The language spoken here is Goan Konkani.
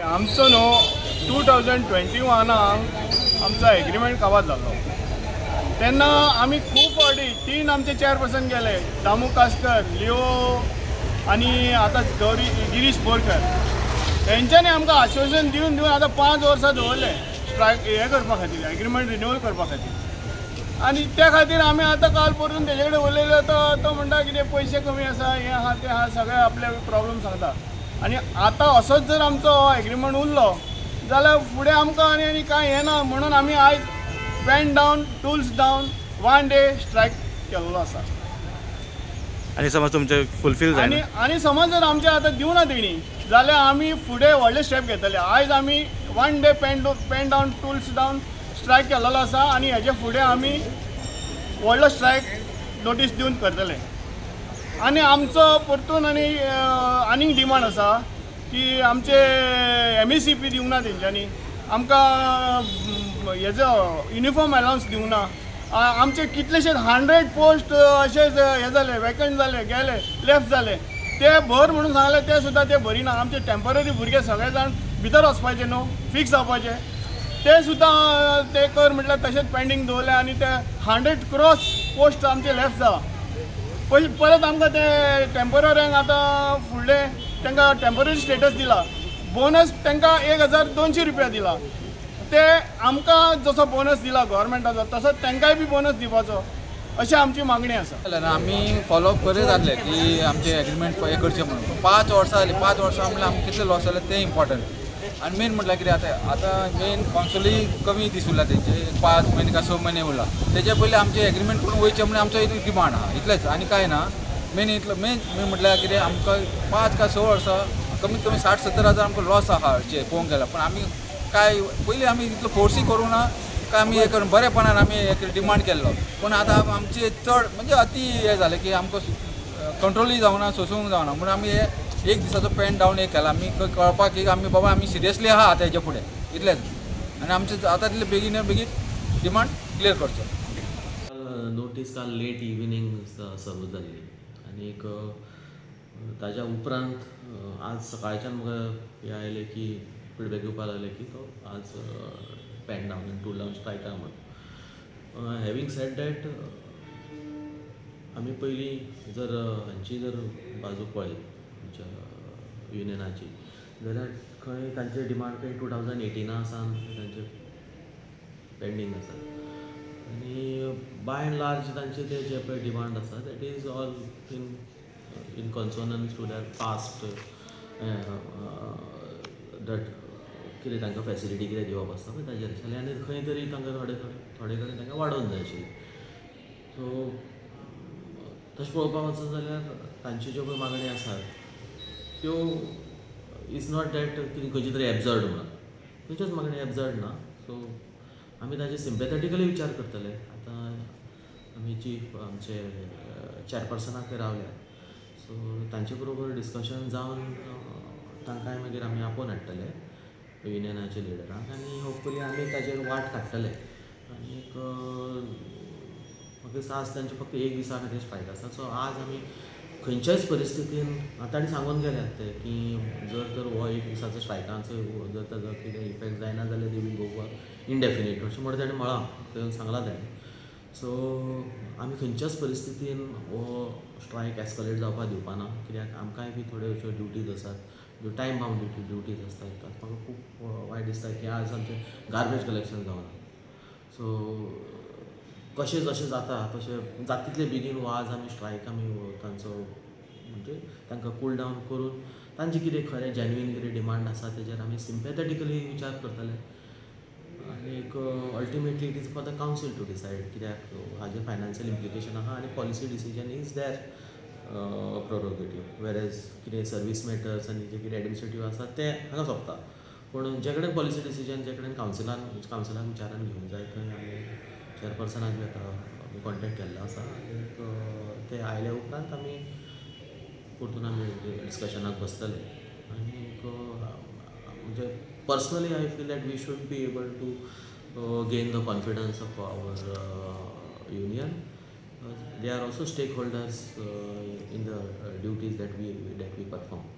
आमचो न्हू 2021 आमचो एग्रीमेंट काबार जाल्लो तेन्ना आमी खूब फावटी 3 आमचे चेअरपर्सन गेले, दामू कास्कर, लिओ आनी आतां गौरी गिरीश बोरकर. तेंच्यांनी आमकां आश्वासन दिवन दिवन आतां 5 वर्सां दवरले स्ट्रायक हें करपा खातीर, एग्रीमेंट रिन्युअल करपा खातीर. आनी त्या खातीर आमी आतां काल परतून तेजे कडेन उलयलो तो म्हणटा कितें पयशे कमी आसा, हें आहा तें आहा, सगळे आपले प्रॉब्लम सांगता. आनी आतां असोच जर आमचो एग्रीमेंट उरलो जाल्यार फुडें आमकां आनी आनी कांय हें ना म्हणून आमी आयज pen down, tools down, 1 day strike केल्लो आसा. आनी समज तुमचे फुलफील जायना आनी समज जर आमचे आतां दिवना तेणी जाल्यार आमी फुडें व्हडले स्टेप घेतले. आयज आमी 1 day pen down, tools down strike केल्लो आसा आनी हेजे फुडें आमी व्हडलो स्ट्रायक नोटीस दिवन करतले. आनी आमचो परतून आनी आनीक डिमांड आसा की आमचे MECP दिवंक ना तेंच्यांनी, आमकां हेजो युनिफॉर्म अलावन्स दिवंक ना. आमचे कितलेशे 100 पोस्ट अशेच हे जाले, वेकंट जाले, गेले, लेफ्ट जाले, ते भर म्हणून सांगले ते सुद्दां ते भरिना. आमचे टेम्पररी भुरगे सगळे जाण भितर वचपाचे न्हू, फिक्स जावपाचे, ते सुद्दां ते कर म्हटल्यार तशेंच पेंडींग दवरले आनी ते 100 क्रॉस पोस्ट आमचे लेफ्ट जाला. पयलीं परत आमकां ते टेम्पररींक आतां फुडले तांकां टेम्पररी स्टेटस दिला, बोनस तांकां 1200 रुपया दिला. ते आमकां जसो बोनस दिला गव्हर्मेंटाचो तसोच तांकांय बी बोनस दिवपाचो अशी आमची मागणी आसा. आमी फॉलोअप करीत आसले की आमचे एग्रीमेंट हें करचें म्हणून. 5 वर्सां जालीं, 5 वर्सां म्हणल्यार आमकां कितले लॉस जाले तें इम्पॉर्टंट. आनी मेन म्हटल्यार कितें आतां आतां मेन कॉन्सुलूय कमी दीस उरला तेंचे, 5 म्हयने काय 6 म्हयने उरला. तेजे पयलीं आमचे एग्रीमेंट करून वयचें म्हणून आमचो एक डिमांड आहा, इतलेंच आनी कांय ना. मेन इतलो मेन मेन म्हटल्यार कितें आमकां 5 काय 6 वर्सां कमीत कमी 60-70 हजार आमकां लॉस आहा अशें पळोवंक गेल्यार. पूण आमी काय पयलीं आमी इतलो फोर्सूय करूं ना काय आमी हें करून बरेपणान आमी एक डिमांड केल्लो. पूण आतां आमचे चड म्हणजे अती हें जालें की आमकां कंट्रोलूय जावना, सोंसूंक जावना म्हणून आमी हे एक दिसाचो पेन डावन एक केला. आमी कळपाक की आमी बाबा आमी सिरियसली आहा आतां हेच्या फुडें, इतलेंच. आनी आमचें आतां तितले बेगीन बेगीन डिमांड क्लियर करचो. नोटीस काल लेट इव्हिनींग सर्व जाल्ली आनीक ताज्या उपरांत आज सकाळच्यान म्हाका हें आयलें की फिडबॅक येवपाक लागले की तो आज पेन डावन आनी टूल डावन स्ट्रायक आहा म्हणून. हॅवींग सेड that, आमी पयलीं जर हांची जर बाजू पळयत आमच्या युनियनाची जाल्यार खंय तांचे डिमांड खंय 2018 सावन तांचे पेंडींग आसा आनी बाय एंड लार्ज तांचे ते जे पळय डिमांड आसा that is all in consonance to their past that कितें तांकां फेसिलिटी कितें दिवप आसता पळय ताजेर आशिल्लें आनी खंय तरी तांकां थोडे थोडे थोडे कडेन तांकां वाडोवन जाय आशिल्लें. सो तशें पळोवपाक वचत जाल्यार तांच्यो ज्यो पळय मागण्यो आसात त्यो is not that कितें खंयची तरी एब्जर्ड म्हणून, खंयच्योच मागण्यो एब्जर्ड ना. सो आमी ताजेर सिम्पॅथेटिकली विचार करतले. आतां आमी चीफ आमचे चॅरपर्सनाक रावल्या, सो तांचे बरोबर डिस्कशन जावन तांकांय मागीर आमी आपोवन हाडटले युनियनाचे लिडरांक आनी होपफुली आमी ताजेर वाट काडटले. आनीक म्हाका दिसता आज तांचे फक्त एक दिसा खातीर स्ट्रायक आसा. सो आज आमी खंयच्याच परिस्थितीन आतां तांणी सांगून गेल्यात ते की जर तर हो एक दिसाचो स्ट्रायकांचो जर ताजो कितें इफेक्ट जायना जाल्यार they will go for indefinite अशें म्हणून ताणें म्हळां, सांगलां ताणें. सो आमी खंयच्याच परिस्थितीन हो स्ट्रायक एस्कलेट जावपाक दिवपा ना, कित्याक आमकांय बी थोड्यो अश्यो ड्युटीज आसात ज्यो टायम बाउंड ड्युटीज आसतात. म्हाका खूब वायट दिसता की आज आमचें गार्बेज कलेक्शन जावना. सो कशें जशें जाता तशें जाता तितले बेगीन हो आज आमी स्ट्रायक आमी तांचो म्हणजे तांकां कूल डावन करून तांचे कितें खरें जेन्युइन कितें डिमांड आसा तेजेर आमी सिम्पॅथेटिकली विचार करतले. आनीक ultimately it is for the council to decide, कित्याक हाजें फायनान्शियल इम्प्लिकेशन आहा आनी policy decision is their prerogative, whereas कितें सर्वीस मॅटर्स आनी जे कितें एडमिनिस्ट्रेटीव आसा तें हांगा सोंपता. पूण जे कडेन पॉलिसी डिसिजन जे कडेन कावन्सिलान विचारान घेवंक जाय थंय आमी चेअरपर्सनाक बी आतां आमी कॉन्टेक्ट केल्लो आसा आनी ते आयल्या उपरांत आमी परतून आमी डिस्कशनाक बसतले. आनीक म्हणजे personally I feel that we should be able to gain the confidence of our union. They are also stakeholders in the duties that we perform.